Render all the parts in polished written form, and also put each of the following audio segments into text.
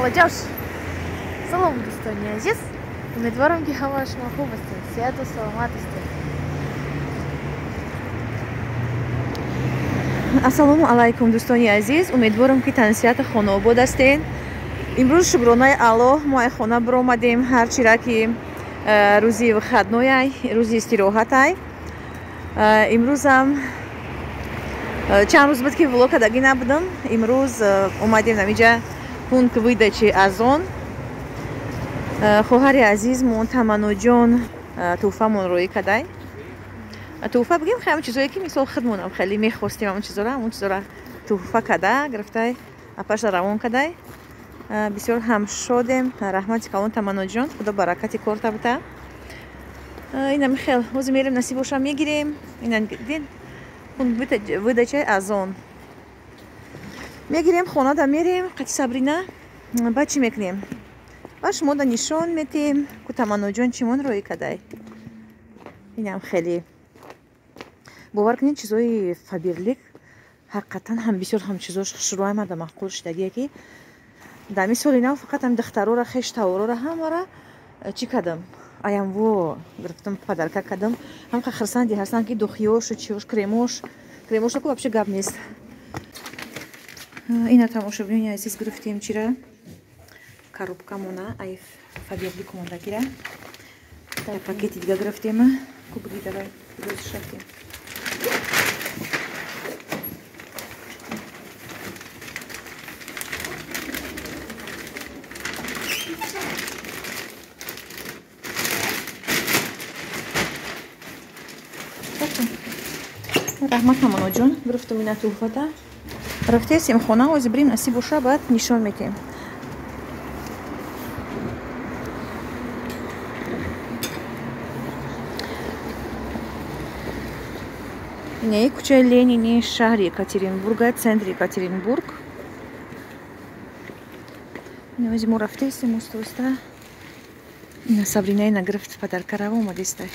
Молодежь! Салом, дӯстони азиз! Умедворам, ки ҳама шумо хуб ҳастед, сиҳату саломат ҳастед. Ассалому алайкум, дӯстони азиз! Умедворам, ки тансиҳату хонаобод ҳастед. Имрӯз, шукронаи Аллоҳ, мо ай хона биромадем, ҳарчира ки рӯзи выходной, рӯзи истироҳатай. Имрӯзам чанд рӯз буд, ки влог кардагӣ набудам. Имрӯз омадем намиҷа пункт выдачи Озон. Хоҳари азизмон Таманноҷон тӯҳфамон роӣ кадай. Тӯҳфа бигем, ҳамон чизое ки мисол худмонам хеле мехостем, ҳамон чизора тӯҳфа када гирифтай, апаша равон кадай. Бисёр ҳам шодем. Раҳмати калон, Таманноҷон, Худо баракати корта бута. Инами хел ҳозир мерем, насиб боша, мегирем. Ина дин, пункт выдачаи Озон мегирем, хонада мерем қати Сабрина. Баъд чӣ мекунем? Ба шумода нишон метем, ку Таманноҷон чимон роӣ кадай. Инам хеле, бовар кунед, чизои Фаберлик ҳақиқатан ҳам бисёр ҳам чизош хушрӯ омада, маъқул шудагие, ки дар ми соли нав фақат ҳам духтарора, хеш таворора ҳамара чӣ кардам, аямво гирифтам, подарка кардам. Ҳамқа хирсанди ҳастанд, ки духиёшу чиёш, кремош, кремош ку вообще гап нест. Ина, тамошобинони азиз, гирифтем чира, коробкамона ай Фаберлик мондагира, пакети дига гирифтем. Ку биги, давай шафтем. Раҳмат, Таманоҷон, гирифтум ина туҳфата. Рафтесем хона, ҳозир бирем, насиб боша, баъд нишон метем. Инаи кӯчаи Ленини, шаҳри Екатеринбурга, центри Екатеринбург. Ҳози мо рафтесем оста оста. Ина Сабрина ина гирифт подарка, рава омадестай.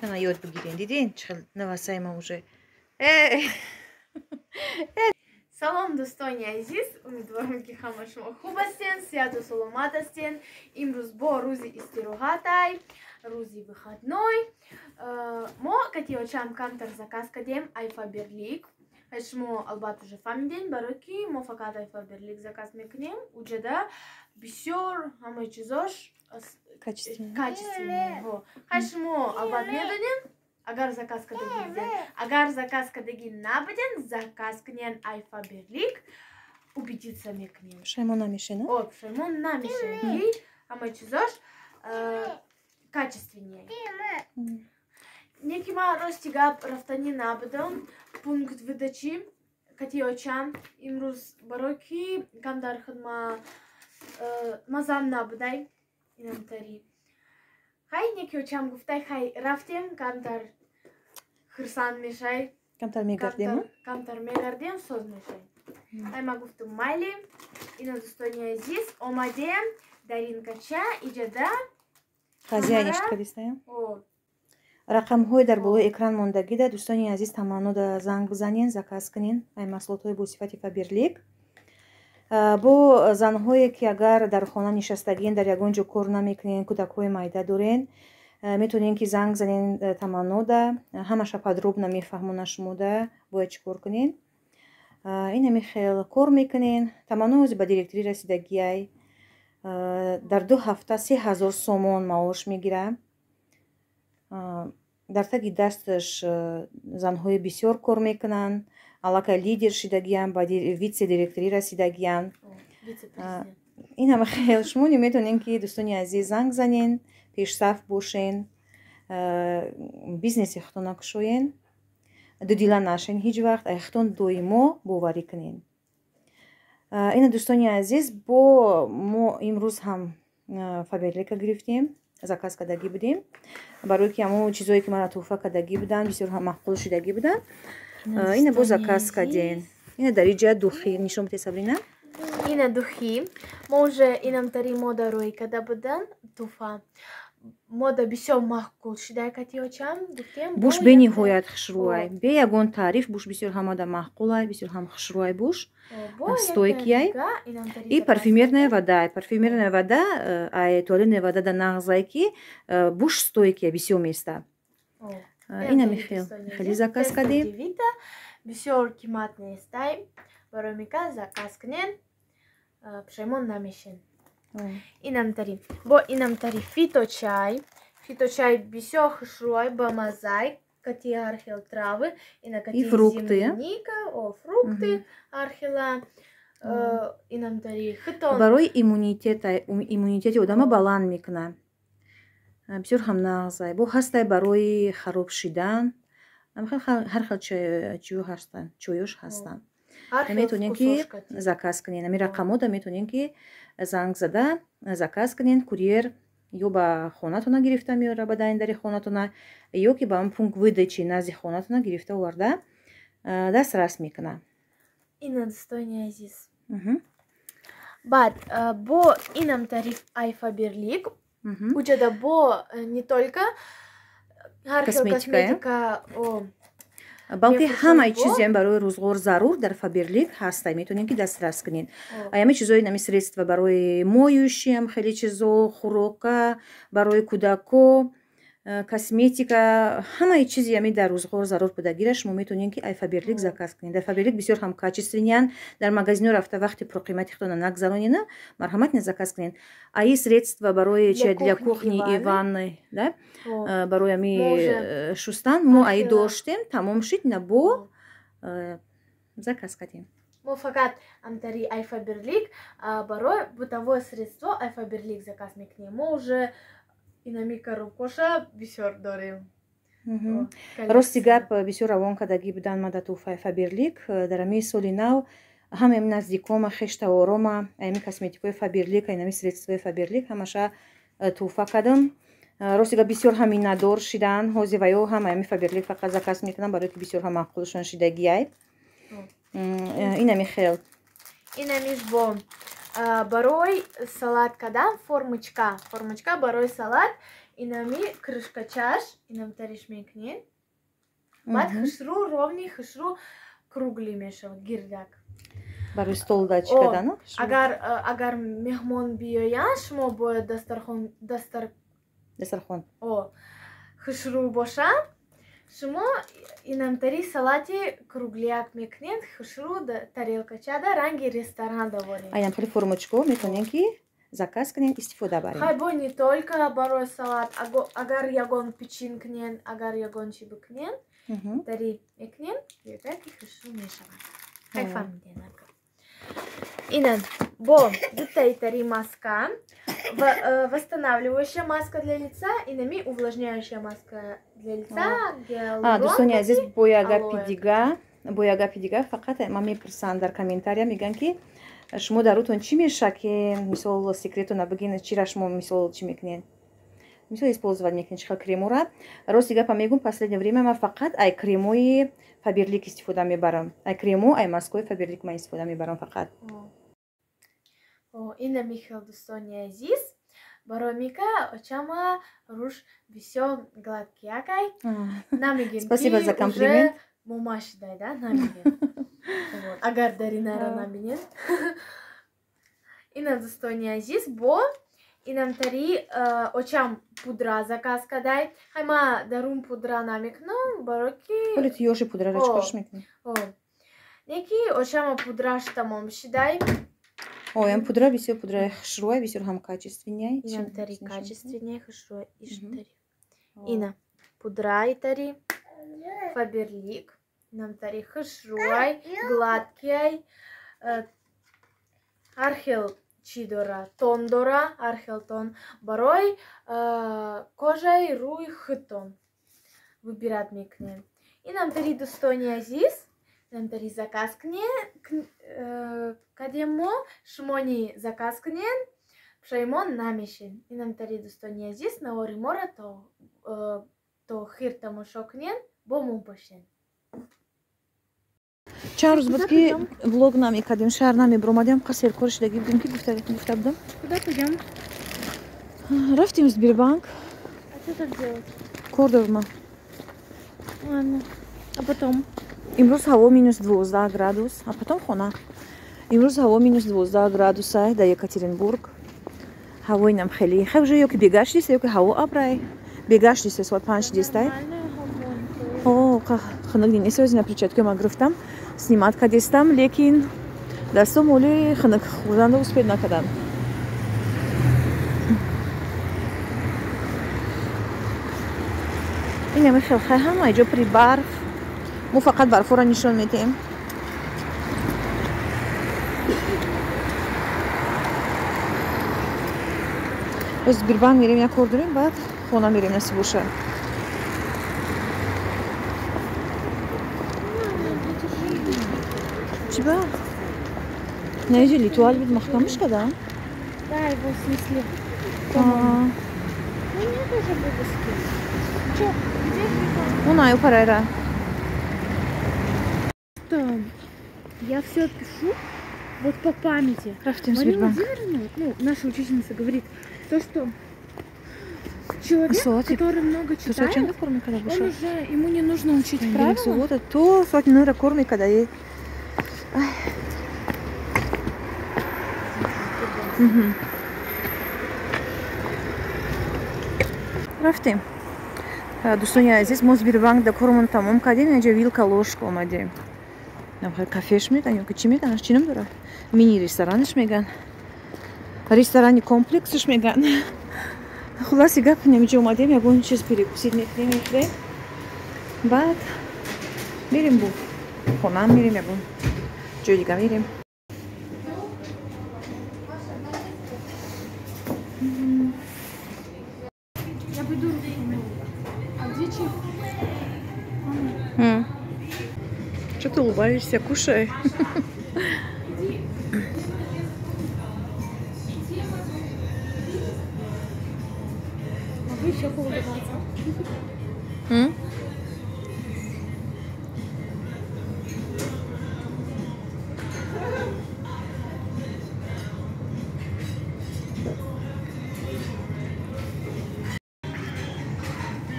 Ана, ёд бигирен, дидин, чӣ хел навасайма уже. Салом, дӯстони азиз! Умедворам, ки ҳама шумо хуб ҳастен, сиҳату саломат ҳастен. Имрӯз бо рӯзи истироҳатай, рӯзи выходной. Мо кати очам камтар заказ кардем ай Фаберлик. Шумо албатта уже фаҳмидем, барое ки мо фақат ай Фаберлик заказ мекунем. Уҷада бисёр ҳамаи чизош качественный. Хай, шумо албатта медонем, агар заказ кардагӣ будем. Агар заказ кардагӣ набудем, заказ кунен ай Фаберлик, убедиться мекунем. Пушаймон намешена. О, пушаймон намешем, ки ҳамаи чизош качественнее. Неки ма, рости гап, рафтанӣ набудам пункт выдачи кати очам имрӯз, барое ки камдар хидма мазам набудай инамтари. Хай, неки очам гуфтай, хай, рафтем, камтар хирсанд мешай. Камтар мегардем. Камтар мегардем, соз мешай. Ай, ма гуфтум, майли. Ина, дӯстони азиз, омадем дар ин кача иҷада. Хозяйничать кардистаям. Рақамҳои дар болои экран мондагида, дӯстони азиз, Таманнода занг бизанен, заказ кунен ай маҳсулотҳои бо сифати Фаберлик. Бо занҳое ки агар дар хона нишастагиен, дар ягон ҷо кор намекунен, кӯдакҳои майда дорен, метавонен ки занг занен Таманнода, ҳамаша подробно мефаҳмона шумода, бояд чӣ кор кунен. Инами хел кор мекунен. Таманно ҳозир ба директорӣ расидагиай, дар 2 ҳафта 3000 сомон маош мегира. Дар таги дасташ занҳои бисёр кор мекунанд, аллакай лидер шидагиян, ба вице-директорӣ расидагиян. Инама хел шумо метавонен ки, дӯстони азиз, занг занен, пешсаф бошен, бизнеси худтона кушоен, дудила нашен ҳеҷ вақт, ай худтон доимо боварӣ кунен. Ина, дӯстони азиз, бо мо имрӯз ҳам Фаберлика гирифтем, заказ кардагӣ будем, барое ки ҳамон чизое ки мара туҳфа кардагӣ буданд, бисёр маъқул шудагӣ буданд. Ина бо заказ кардем. Ина дар иҷа духи нишон бите, Сабрина. Ина духи. Мо уже инамтари мода рӯй карда будан туфа. Мода бисёр маъқул шидай катиёчам гуфтем. Буш бениҳоят хушрӯай. Бе ягон таъриф, буш бисёр ҳамада маъқулай, бисёр ҳам хушрӯай буш. Стойкий ай. И парфюмерная вода. Парфюмерная вода, ай туалетная вода да нағзай, ки буш стойкий бисёр места. Ина михел. Хеле заказ кардем. Бисёр қимат нестай. Барои мика заказ кунен, пушаймон намешен. Инамтари. Бо инамтари фиточай. Фиточай бисёр хушрӯай, бамазай. Кати ҳар хел травы. Ина кати фрукты. Земляника, о, фрукты ҳар хела. Инамтари хитон. Барои иммунитет, иммунитети одама баланд мекунад. Бисёр ҳам нағзай. Бо ҳастай барои хароб шидан. Ҳар хел чиё ҳастанд, чоёш ҳастанд. Метавонем, ки заказ кунем. Ами рақамода метавонем, ки занг зада заказ кунем. Курьер ё ба хонатона гирифта меора, ба дари хонатона, ё ки ба он пункт выдачи назди хонатона гирифта оварда дастрас мекунад. Ина, дӯстони азиз, баъд бо инам тариф ай Фаберлик. Уҷада бо не только ҳар хел косметика, балки ҳамаи чизем барои рӯзғор зарур дар Фаберлик ҳастай, метавонем, ки дастрас кунед. Аями чизои нами средства барои моющиям, хеле чизо, хӯрока барои кӯдако, косметика, ҳамаи чизи ами дар рӯзғор зарур будагира шумо метавонед, ки ай Фаберлик заказ кунед. Дар Фаберлик бисёр ҳам качественный ан. Дар магазино рафта вақти пурқимати худона нагзаронена, марҳамат, не заказ кунед. Аи средства барои чи, для кухни и ванной, да, барои ами шустан мо аи доштем, тамом шид, на бо заказ кардем. Мо фақат амтари ай Фаберлик барои бытовое средство ай Фаберлик заказ мекунем. Мо уже инами коробкоша бисёр дорем. Рости гап, бисёр равон кардагӣ будан ма да туҳфаи Фаберлик. Дар ами соли нав ҳамаи наздикома, хештаворома ами косметикои Фаберлик, инами средствои Фаберлик ҳамаша туҳфа кардам. Рости гап, бисёр ҳам миннатдор шидан. Ҳозир ваё ҳама ами Фаберлик фақат заказ мекунам, барое ки бисёр ҳам маъқулшон шидагиай. Инами хел. Инамиш бо барои салат кардан формочка, формочка барои салат. Инами крышкачаш инамтариш мекунед, баъд хушрӯ, ровный, хушрӯ, круглый мешавад, гирдак. Барои стол дачи кардан. Агар меҳмон биёянд, шумо бояд дастархон дастар Дастархон. О, хушрӯ бошад, шумо инамтари салати кругляк мекунед, хушрӯ, тарелкачада ранги ресторан доворед. Айнам хеле формочко метавонем, ки заказ кунем, истифода барем. Хай, бо не только барои салат, агар ягон печин кунен, агар ягон чи бикунен, тари мекунен, гирдаки хушрӯ мешавад. Хай, фаҳмидем. Ина бо дутаи тари маска, восстанавливающая маска для лица, инами увлажняющая маска для лица. Дӯстони азиз, бо як гапи дига, бо як гапи дига, фақат ман мепурсанд дар комментария, мегӯянд, ки шумо дар рӯтон чӣ меша, ки мисол секретона бигин, чира шумо мисол чӣ мекунед, мисол использовать мекунед, чӣ хел кремора. Рости гапа мегӯм, последнее время ман фақат ай кремои Фаберлик истифода мебарам. Ай кремо, ай маскои Фаберлик ман истифода мебарам фақат. Ина михел, дӯстони азиз, барои мика очама руш бисёр гладкиякай, намегем. Спасибо за комплимент. Мома шидай, да, намегем, агар даринара набинем. Ина, дӯстони азиз, бо инамтари очам пудра заказ кадай. Хай, ма дарун пудра намекунам, барои ки Ҳоли ту ёши, пудрара чӣ корш мекунӣ? Неки очама пудраш тамом шидай. Оям пудра бисёр пудраи хушрӯай, бисёр ҳам качественный. Инамтари качественный, хушрӯай иштари. Ина пудра итари Фаберлик, инамтари хушрӯай, гладкий, ҳар хел чӣ дора, тон дора, ҳар хел тон барои кожаи рӯи худтон выбирать мекунем. Инамтари, дӯстони азиз, инамтари заказ кардем мо, шумони заказ кунен, пушаймон намешен. Инамтари, дӯстони азиз, навори моро то охир тамошо кунен, бо мо бошен. Чанд рӯз буд ки влог намекардем, шаҳр намебиромадем, қасеркор шудагӣ будем ки гуфта будам. Куда пойдем? Рафтем в Сбербанк. А что там делать? Кор дорма. Ладно. А потом? Имрӯз ҳаво -12 градус, а потом хона. Имрӯз ҳаво -12 градуса дар Екатеринбург. Ҳавои нам хеле хай уже ё ки бегашт диста, ё ки ҳаво абрай. Бегашт диста, соат 5 дистай. О, хунук нест, озина перчатка ма гирифтам, снимать кадистам, лекин дастом оли хунук хӯрданда успед накардам. Инами хел хай ҳама иҷо при барф. Мо фақат барфоро нишон медиҳем. Боз Сбербанк мерем, як кор дорем, баъд хона мерем, насиб боша. Чӣ ба? На иҷо Литуал буд, маҳкамаш кардам? Да, его снесли. Ну, нет уже вывески. Чё, где Литуал? Она, Парайра. Я все пишу вот по памяти. Марина Владимировна, ну, наша учительница, говорит, то, что человек, который много читает, он уже, ему не нужно учить правила. То рафтем. Дӯстони азиз, мо Сбербанк да кормон тамом кардем, инҷа Вилка ложка омадем. Кафеш меган ё ки чӣ меган, чӣ ном дорад? Мини ресторанаш меган, ресторани комплексш меган. Хулоси гап, инҷа омадем, ягон чиз перекусить мекунем, мехӯрем, баъд мерем бу хона, мерем ягон ҷои дига мерем. Я пойду руку помою. А где чип? Что ты улыбаешься? Кушай. Могу еще поулыбаться.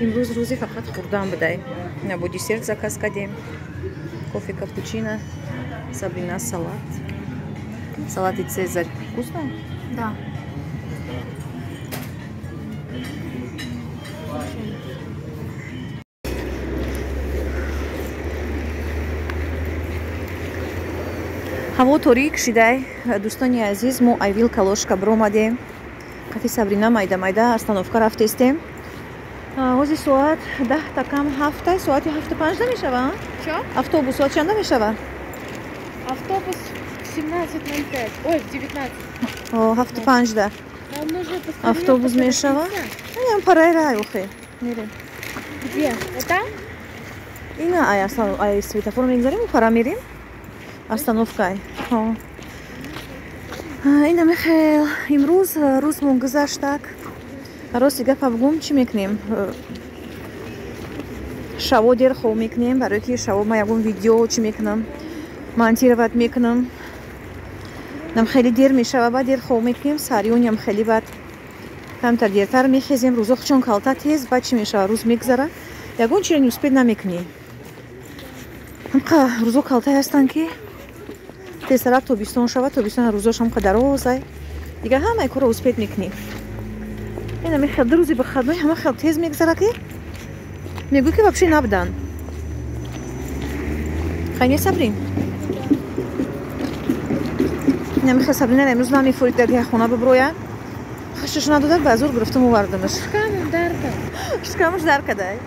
Имрӯз рӯзи фақат хӯрдан будай. Набо десерт заказ кардем. Кофе капучино, Сабрина салат. Салат и Цезарь. Вкусно? Да. Ҳаво торик шидай. Дӯстони азиз, мо ай Вилка ложка биромадем. Қафи Сабрина майда-майда остановка рафтестем. Ҳозир соат 6:50, соати 7:05 мешава? Чё? Автобус соат чанда мешава? Автобус в 17:05. Ой, в 19. О, 7:05. Автобус мешава? Ин парай рай охе. Мерем. Где? Это? Ина ай ай светофор мегзарем, пара мерем. Остановка ай. Ҳо. Ина мехел имрӯз рӯзмон гузаштак. Рости гапа бигӯм, чӣ мекунем? Шаво дер хоб мекунем, барое ки шаво ман ягон видео чӣ мекунам, монтировать мекунам. Нам хеле дер мешава, баъд дер хоб мекунем, саҳарёням хеле баъд камтар дертар мехезем. Рӯзо чон калта тез, баъд чӣ мешава? Рӯз мегзара, ягон чиро не успед намекунӣ. Ҳамқа рӯзо калтае ҳастанд ки тезтарак тобистон шава, тобистон рӯзош ҳамқа дарозай, дигар ҳамаи корро успед мекунӣ. Ина мехел ду рӯзи выходной ҳама хел тез мегзара ки мегӯй ки вообще набудан. Хай не, Сабрин? Ина мехел Сабрина имрӯз намефурид дар як хона биброя. Хашаш надодак, ба зур гирифтам овардамаш. Шикамам дар кард. Шикамаш дар кадай.